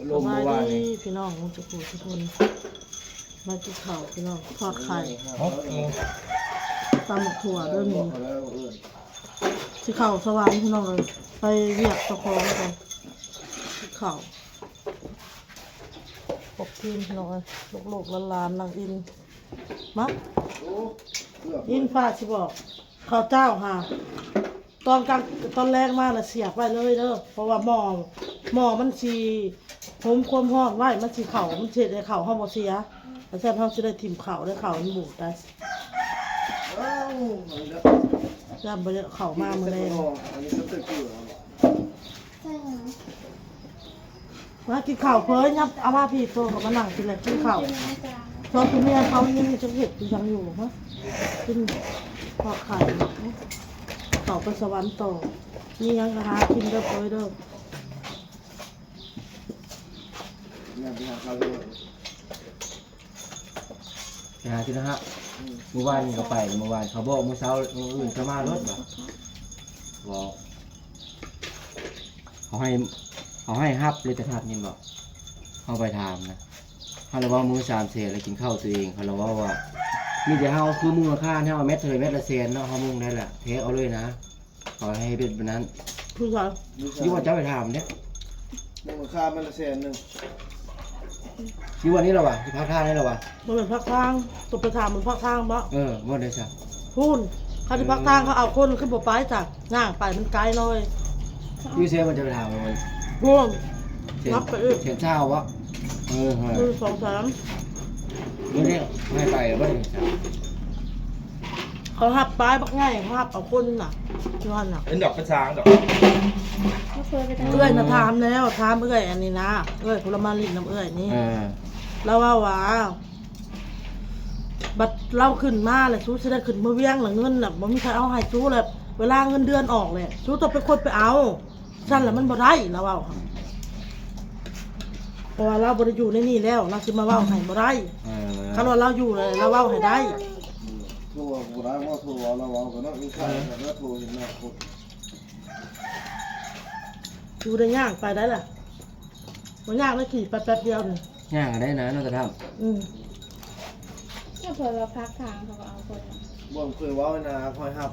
ລົມເມື່ອວານນີ້ ພີ່ນ້ອງທຸກຜູ້ທຸກຄົນ ມາກິນເຂົ້າພີ່ນ້ອງ ທອດໄຂ່ ຕຳບັກຖົ່ວເດີ້ນີ້ ຊິເຂົ້າສະຫວັນພີ່ນ້ອງເອີຍ ໄປວຽກເຈົ້າຂອງກ່ອນ ກິນເຂົ້າ ພວກກິນພີ່ນ້ອງເອີຍ ລູກໆຫຼານໆນັ່ງອີ່ນ ມາ ອີ່ນ ປ້າຊິບອກ ເຂົ້າເຈົ້າຫາ ຕອນກາງ ຕອນແລງມາລະສຽບໄວ້ເລີຍເດີ້ ເພາະວ່າໝໍ້ ໝໍ້ມັນຊິຫົມຄວາມຮ້ອນໄວ້ ມັນຊິເຂົ້າ ມັນຊິເຮັດໃຫ້ເຂົ້າເຮົາບໍ່ເສຍ ຈັ່ງຊັ້ນເຮົາຊິໄດ້ຖິ້ມເຂົ້າ ໄດ້ເຂົ້າມັນບູດໄດ້ ຢ້ານບໍ່ໄດ້ເຂົ້າມາມື້ແລງ. ມາກິນເຂົ້າເພີ້ຍ ຫຍັບເອົາມາພີ້ໂຕ ເຂົ້າມານັ່ງກິນແລ້ວກິນເຂົ້າ ສອງຜົວເມຍເຂົາຍັງຈະເຮັດອີ່ຫຍັງຢູ່ຫະ ກິນທອດໄຂ່ ເຂົ້າໄປສະຫວັນຕໍ່ ມີຫຍັງກໍຫາກິນເດີ້ເພີ້ຍເດີ້. ໄປຫາກິນນະຮະ ອືມ ມື້ວານນີ້ກໍໄປ ມື້ວານເຂົາບອກມື້ເຊົ້າ ມື້ອື່ນກໍມາລົດວ່າ ບອກ ເຂົາໃຫ້ ເຂົາໃຫ້ຮັບເລີຍ ແຕ່ທັດຍິນບໍ່ ເຮົາໄປຖາມນະ ເຮົາລະເວົ້າມື້ສາມແສນລະກິນເຂົ້າຕົວເອງ ເຂົາລະເວົ້າວ່າ ມີແຕ່ເຮົາຄືມຸງລາຄາ ເຮົາເອົາແມັດເທົ່າໃດ ແມັດລະແສນເນາະ ເຮົາມຸງໄດ້ລະ ແທກເອົາເລີຍນະ. ເຂົາໃຫ້ເຮັດແບບນັ້ນ ຄືໃຜ? ຢູ່ວ່າເຈົ້າໄປຖາມເດ້ ມູນຄ່າມັນລະແສນໜຶ່ງ ຢູ່ວ່ານີ້ລະຫວາ ທີ່ພາກທາງນີ້ລະຫວາ ບໍ່ແມ່ນພາກທາງ ຕ້ອງໄປຖາມມັນພາກທາງບໍ? ເອີ ບໍ່ໄດ້ຊະ ພຸ້ນ ຄັນທີ່ພາກທາງເຂົາເອົາຄົນ ຄືບໍ່ໄປຊະ ຍ່າງໄປມັນໄກໜ້ອຍ ຢູ່ໃສມັນຈະໄປຖາມມັນ ພຸ້ນ ນັບໄປອີກ ແສນຊາວບໍ? ເອີ ເອີ ສອງສາມ ມື້ນີ້ໃຫ້ໄປບໍ່ໄດ້ ເຂົາຮັບປາຍບັກໃຫຍ່ ເຂົາຮັບເອົາຄົນນະ ຢູ່ຫັ້ນນະ ເອີ້ນດອກເປັນສາງດອກ ເອື້ອຍນະຖາມແລ້ວ ຖາມເອື້ອຍອັນນີ້ນະ ເອື້ອຍຜູ້ລະມາຫຼິ້ນນຳເອື້ອຍນີ້ ເອີ ລາວເວົ້າວ່າ ບັດລາວຂຶ້ນມາແລ້ວ ສູຊິໄດ້ຂຶ້ນເມືອວຽງລະ ເງິນນະບໍ່ມີໃຜເອົາໃຫ້ສູແລ້ວ ເວລາເງິນເດືອນອອກແລ້ວ ສູຕ້ອງເປັນຄົນໄປເອົາ. ຊັ້ນລະມັນບໍ່ໄດ້ ລາວເວົ້າ ເພາະວ່າລາວບໍ່ໄດ້ຢູ່ໃນນີ້ແລ້ວ ລາວຊິມາເວົ້າໃຫ້ບໍ່ໄດ້ ເອີ ຄັນວ່າລາວຢູ່ແລ້ວ ລາວເວົ້າໃຫ້ໄດ້ ໂທບໍ່ໄດ້ ເວົ້າໂທເວົ້າ ລາວເວົ້າກັນເນາະ ມີໃຜ ເອີ ແລ້ວໂທເຫັນໜ້າຄົນ ຢູ່ໄດ້ຍ່າງໄປໄດ້ລະ ບໍ່ຍາກເລີຍ ຂີ່ໄປແປັບດຽວນີ້ ຍ່າງກໍໄດ້ນະ ນ້ອງຕາທຳ ອືມ ຖ້າເພິ່ນວ່າພາກທາງເຂົາກໍເອົາຄົນ ບໍ່ເຄີຍເວົ້ານະ ຄອຍຮັບ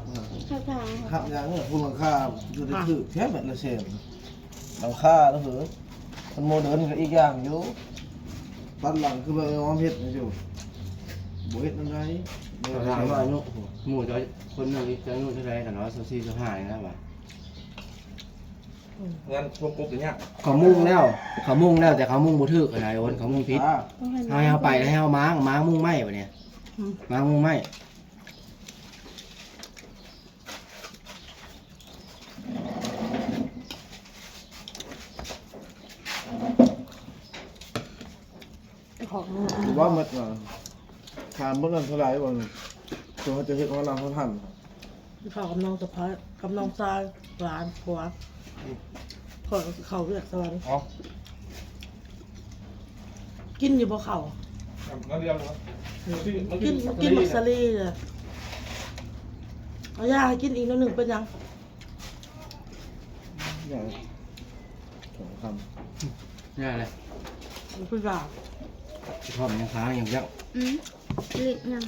ພາກທາງ ຮັບຫຍັງ ຜູ້ຫຼັງຄາ ຢູ່ໄດ້ຖືກແທ້ ແມັດລະແສນ ຫຼັງຄາລະເຫີ ມັນໂມເດີນກໍອີກຢ່າງຢູ່ ປັດຫຼັງຄືວ່າເອີ ອ້ອມເຮັດຢູ່ ບໍ່ເຮັດນຳໃດ ຖາມວ່າອາຍຸ ໝູ່ເຈົ້າຄົນໜຶ່ງ ອາຍຸເທົ່າໃດ ກັນວ່າຊາວສີ່ ຊາວຫ້ານີ້ນະວ່າ ອືມ ເຮືອນພວກກົບນີ້ຍາກ ເຂົາມຸງແລ້ວ ເຂົາມຸງແລ້ວ ແຕ່ເຂົາມຸງບໍ່ຖືກຫັ້ນນະ ໂອນ ເຂົາມຸງຜິດ ເຮົາໃຫ້ເຮົາໄປ ໃຫ້ເຮົາມ້າງ ມ້າງມຸງໄມ້ບາດນີ້ ອືມ ມ້າງມຸງໄມ້ ເວົ້າໝົດວ່າ ຖາມເບິ່ງອັນເທົ່າໃດວ່າ ຕົວເຮົາຈະເຮັດຮອດລາວຮອດຫັ້ນ ເຂົ້າກັບນ້ອງສະໃພ້ ກັບນ້ອງຊາຍ ຫຼານ ຜົວ ຂ້ອຍເຂົ້າວຽກສະຫວັນ ເອົາ ກິນຢູ່ບໍ່ເຂົ້າ? ມາດຽວນະ ກິນ ກິນບັກສາລີ ເອົາຢາໃຫ້ກິນອີກໜ້ອຍໜຶ່ງ ເປັນຫຍັງ? ຢ່າ ສອງຄຳ ຢ່າແຫຼະ ມັນຄືຢາ ກະທ່ອມຍັງຄ້າງຢູ່ເຈົ້າ ອືມ ລິກຍັງ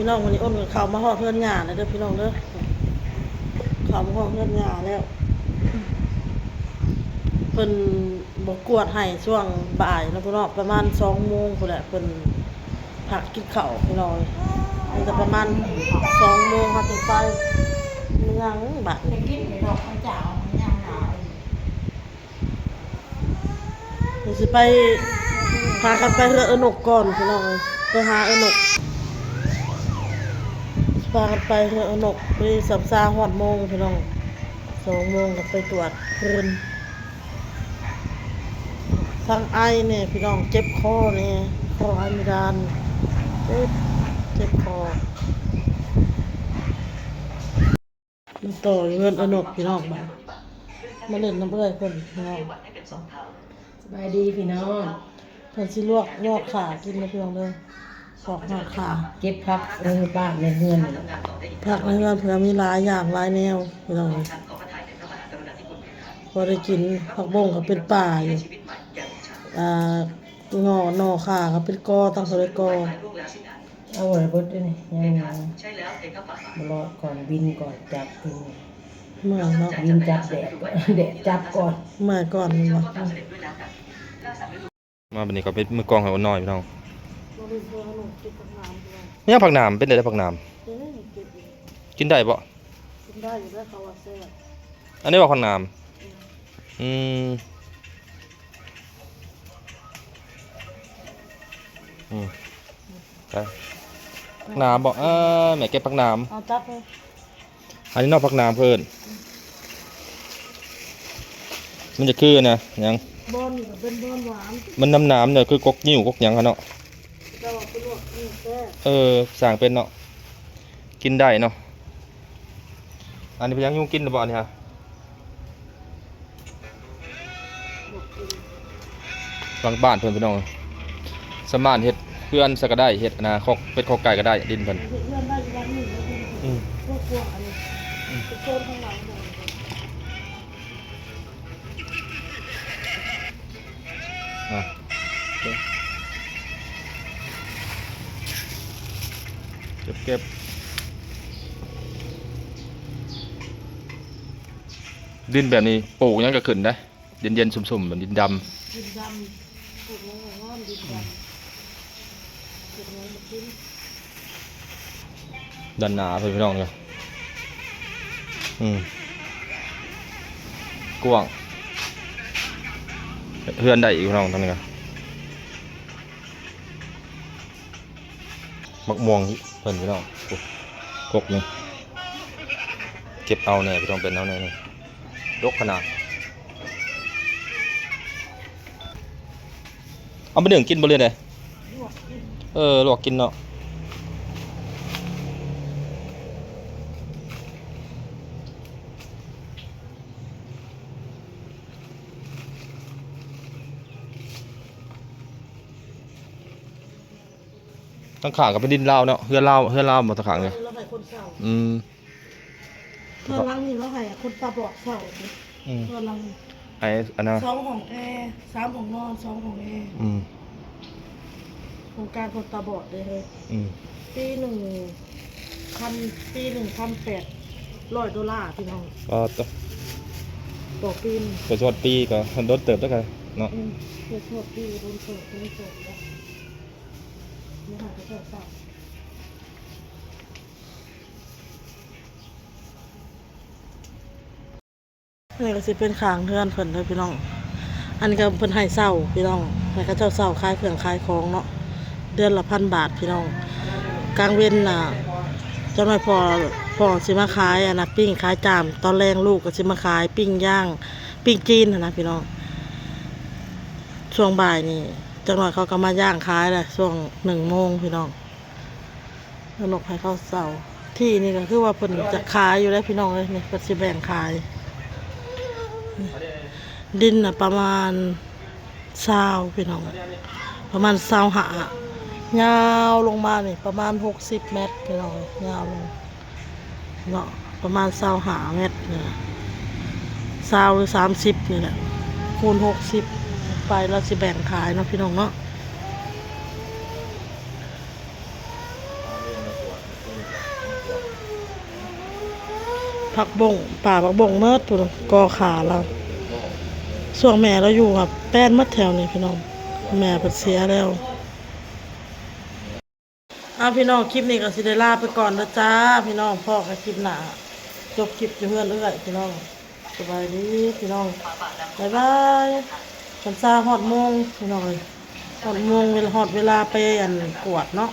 ພີ່ນ້ອງ ມື້ນີ້ອົນກໍເຂົ້າມາຮອດເຮືອນຍ່າແລ້ວເດີພີ່ນ້ອງເດີ ເຂົ້າມາຮອດເຮືອນຍ່າແລ້ວ. ເພິ່ນບໍ່ກວດໃຫ້ຊ່ວງບ່າຍເນາະພີ່ນ້ອງ ປະມານສອງໂມງພຸ້ນແຫຼະ ເພິ່ນພັກກິນເຂົ້າພີ່ນ້ອງ. ມັນຈະປະມານສອງໂມງເຮົາຈຶ່ງໄປ ມີຫຍັງບາດນີ້ ໄດ້ກິນດອກເຂົ້າເຈົ້າ ຍັງຫຼາຍ. ເຮົາຊິໄປ ພາກັນໄປເຮືອນເອື້ອນົກກ່ອນພີ່ນ້ອງເອີຍ ໄປຫາເອື້ອນົກ ພາກັນໄປເຮືອນເອື້ອນົກ ພໍດີສຳຊາຮອດໂມງພີ່ນ້ອງ ສອງໂມງກໍໄປກວດຄືນ. ທັງໄອແດ່ພີ່ນ້ອງ ເຈັບຄໍແດ່ ຄໍອາຍມີດານ ເຈັບ ເຈັບຄໍ. ມາຕໍ່ຢູ່ເຮືອນອານົກພີ່ນ້ອງ ບາດມາຫຼິ້ນນຳເອື້ອຍເພິ່ນພີ່ນ້ອງ. ສະບາຍດີພີ່ນ້ອງ ເພິ່ນຊິລວກຍອດຂ່າກິນເດີພີ່ນ້ອງເດີ ຊອກຍອດຂ່າ ເກັບຜັກໃນບ້ານໃນເຮືອນ ຜັກໃນເຮືອນເພິ່ນມີຫຼາຍຢ່າງຫຼາຍແນວພີ່ນ້ອງ ພໍໄດ້ກິນ. ຜັກບົ້ງກໍເປັນປ່າຢູ່ ອ່າ ງໍ່ໜໍ່ຂ່າກໍເປັນກໍ ຕັ້ງເທົ່າໃດກໍ ເອົາບໍ່ໄດ້ເບິດເດ້ນີ້ ຍັງ ຍັງບໍ່ລອດກ່ອນ ບິນກ່ອນ ຈັບບິນ ເມື່ອຍເນາະ ບິນຈັບແດດ ແດດຈັບກ່ອນ ເມື່ອຍກ່ອນແມ່ນບໍ່? ມາບັດນີ້ກໍເປັນມືກ້ອງໃຫ້ອົນນ້ອຍພີ່ນ້ອງ. ແມ່ນຫຍັງຜັກໜາມ ເປັນໄດ້ໃດຜັກໜາມ? ກິນໄດ້ບໍ່? ກິນໄດ້ຢູ່ເດີ ເຂົາວ່າແຊບ. ອັນນີ້ບໍ່ຜັກໜາມ? ອືມ ອືມ ໄປ ຜັກໜາມບໍ່? ເອີ ແມ່ເກັບຜັກໜາມ ເອົາຈັບເລີຍ. ອັນນີ້ເນາະ ຜັກໜາມເພິ່ນ ມັນຈະຄືນະຫຍັງ ບອນນີ້ກໍເປັນບອນຫວານ ມັນໜາມໆ ເນາະ ຄືກົກງິ້ວກົກຫຍັງຫັ້ນເນາະ ແຕ່ວ່າໄປລວກນີ້ແຊບ. ເອີ ສ້າງເປັນເນາະ ກິນໄດ້ເນາະ. ອັນນີ້ເປັນຫຍັງ ຍຸງກິນຫຼືບໍ່ອັນນີ້ຮະ? ຫຼັງບ້ານເພິ່ນພີ່ນ້ອງ ສາມາດເຮັດເຮືອນໃສ່ກໍໄດ້ ເຮັດອັນນາ ຄອກເປັດຄອກໄກ່ກໍໄດ້ ດິນເພິ່ນ ເຮັດເຮືອນໄດ້ຢູ່ຫຼັງນີ້ ອືມ ຄອບຄົວອັນນີ້ ອືມ ເປັນໂຊນທາງຫຼັງ. ອ່ະ ເກັບ ເກັບ ດິນແບບນີ້ປູກຫຍັງກໍຂຶ້ນໄດ໋ ເຢັນໆ ຊຸ່ມໆ ດິນດຳ ດິນດຳ ປູກຫຍັງກໍງາມ ດິນດຳ ອືມ ປູກຫຍັງກໍຂຶ້ນ. ດ້ານໜ້າເພິ່ນພີ່ນ້ອງເອີຍ ອືມ ກວ້າງ ເຮືອນໄດ້ອີກພີ່ນ້ອງ ທາງນີ້ກໍ ໝາກມ່ວງເພິ່ນພີ່ນ້ອງ ໂອ້ ກົກນີ້ ເກັບເອົາແດ່ພີ່ນ້ອງ ເປັນເອົາແດ່ນີ້ ດົກຂະໜາດ. ເອົາໄປໜຶ້ງກິນບໍ່ ຫຼືແນວໃດ? ເອີ ລວກກິນເນາະ. ທາງຂ້າງກໍເປັນດິນລາວເນາະ ເຮືອນລາວ ເຮືອນລາວບໍ່ ທາງຂ້າງນີ້? ລາວໃຫ້ຄົນເຊົ່າ ອືມ. ເຮືອນຫຼັງນີ້ລາວໃຫ້ຄົນຕາບອດເຊົ່າ. ອືມ ເຮືອນຫຼັງນີ້ ໄອ້ອັນນະ ສອງຫ້ອງແອ ສາມຫ້ອງນອນ ສອງຫ້ອງແອ. ອືມ ໂຄງການຄົນຕາບອດເດ້ເຮີ້ຍ. ອືມ ປີໜຶ່ງພັນ ປີໜຶ່ງພັນແປດຮ້ອຍໂດລາພີ່ນ້ອງ. ອໍ ຕໍ່ປີໜຶ່ງ ໄປຊອດປີກໍດົນເຕີບແລ້ວກະເນາະ. ອືມ ໄປຊອດປີກໍດົນເຕີບ ດົນເຕີບແລ້ວ ເຮົາກໍຊອດ. ອັນນີ້ກໍຊິເປັນຂ້າງເຮືອນເພິ່ນເດີພີ່ນ້ອງ. ອັນນີ້ກໍເພິ່ນໃຫ້ເຊົ່າພີ່ນ້ອງ ໃຫ້ເຂົາເຈົ້າເຊົ່າຂາຍເຄື່ອງຂາຍຂອງເນາະ ເດືອນລະພັນບາດພີ່ນ້ອງ. ກາງເວັນນະ ຈັກໜ້ອຍພໍ່ ພໍ່ຊິມາຂາຍອັນນະ ປີ້ງຂາຍຈ້າມ ຕອນແລງລູກກໍຊິມາຂາຍປີ້ງຍ່າງ ປີ້ງຈີນຫັ້ນນະພີ່ນ້ອງ. ຊ່ວງບ່າຍນີ້ ຈັກໜ້ອຍເຂົາກໍມາຍ່າງຂາຍແຫຼະ ຊ່ວງໜຶ່ງໂມງພີ່ນ້ອງ. ເອົານົກໃຫ້ເຂົາເຊົ່າ. ທີ່ນີ້ກໍຄືວ່າເພິ່ນຈະຂາຍຢູ່ເດ້ພີ່ນ້ອງເອີຍ ນີ້ເພິ່ນຊິແບ່ງຂາຍ. ດິນນະປະມານຊາວພີ່ນ້ອງ ປະມານຊາວຫ້າ ຍາວລົງມານີ້ປະມານຫົກສິບແມັດພີ່ນ້ອງເອີຍ ຍາວລົງເນາະ ປະມານຊາວຫ້າແມັດນີ້ ຊາວຫຼືສາມສິບນີ້ແຫຼະ ຄູນຫົກສິບໄປ ລາວຊິແບ່ງຂາຍເນາະພີ່ນ້ອງເນາະ. ຜັກບົ້ງ ປ່າຜັກບົ້ງໝົດພຸ້ນ ກໍຂາລາວ. ຊ່ວງແມ່ລາວຢູ່ຫະ ແປ້ນໝົດແຖວນີ້ພີ່ນ້ອງ ແມ່ເພິ່ນເສຍແລ້ວ. ເອົາ ພີ່ນ້ອງ ຄລິບນີ້ກໍຊິໄດ້ລາໄປກ່ອນເດີຈ້າ ພີ່ນ້ອງ. ພໍ້ກັນຄລິບໜ້າ ຈົບຄລິບຢູ່ເຮືອນເອື້ອຍ ພີ່ນ້ອງ. ສະບາຍດີພີ່ນ້ອງ ບາຍບາຍ. ພັນສາຮອດໂມງພີ່ນ້ອງເອີຍ ຮອດໂມງ ເວລາ ຮອດເວລາໄປ ອັນ ກວດເນາະ.